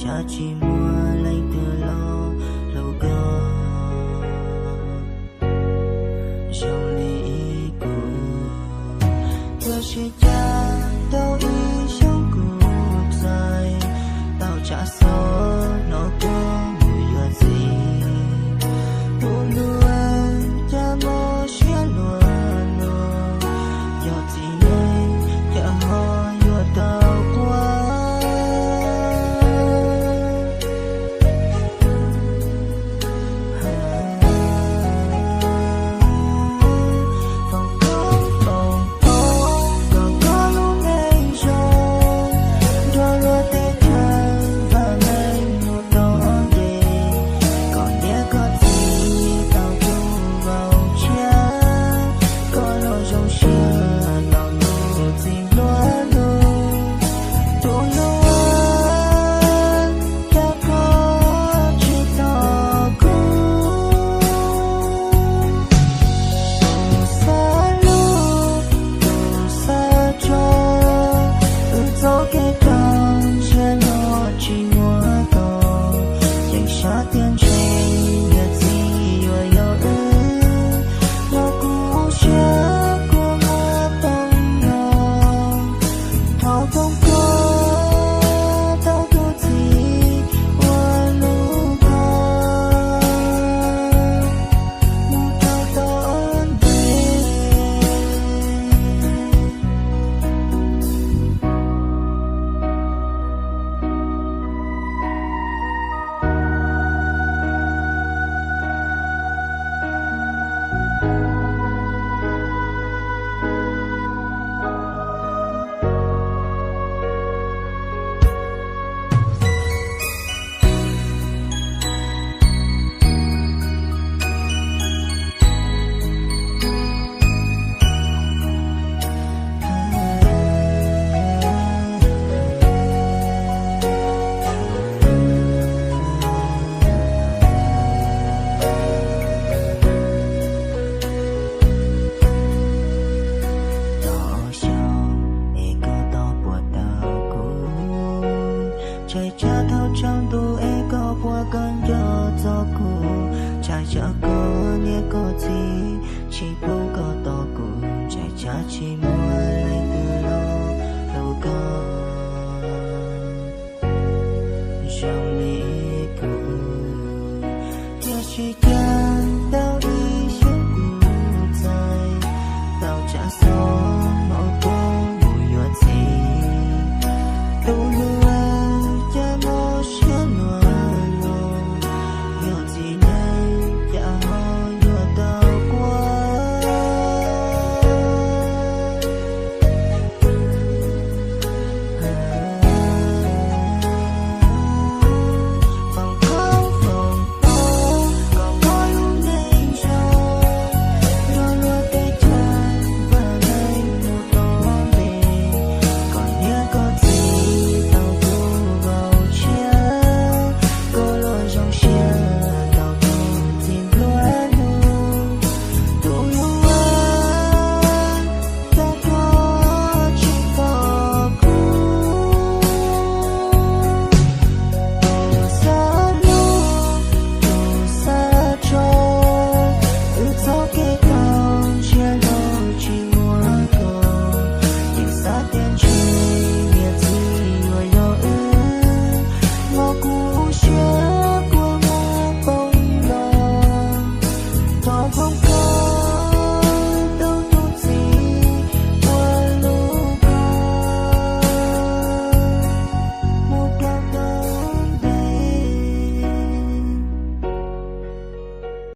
Cas tsis muaj leej twg los hlub koj zoo li kuv. Tiam sis cas tau ib xyoos kuv txais tau tshav xov no koj mus yuav txiv. Tus hlub, cas mob siab luag luag, yog txiv neej cas ho yuav tau quaj. Foom koob foom hmoov kom koj lub neej zoo, nrog luag tej chaw vam meej mus tau ncig, kom niam koj txiv tau tus vauv tshiab, koj los zoo siab tau tus txiv nplua nuj. Tus hlub, cas koj tsis tos kuv. Tus xav hlub, tus xav tso, wb txoj kev tau ntshe no tsis muaj tau. Yeej xav tias ntshe niam txiv yuav yog wb, los kuv siab kua muag poob no. Thov foom koob tau tus txiv uas hlub koj mus rau tom ntej. Tau xyoo es koj tau puas tau kuv, ntshai tsam thaum tsaus ntuj es koj puas kawm nco txog kuv, ntshai tsam koj niam koj txiv tsis pub koj tos kuv, ntshai tsam tsis muaj leej twg los hlub koj zoo li kuv. Tiam sis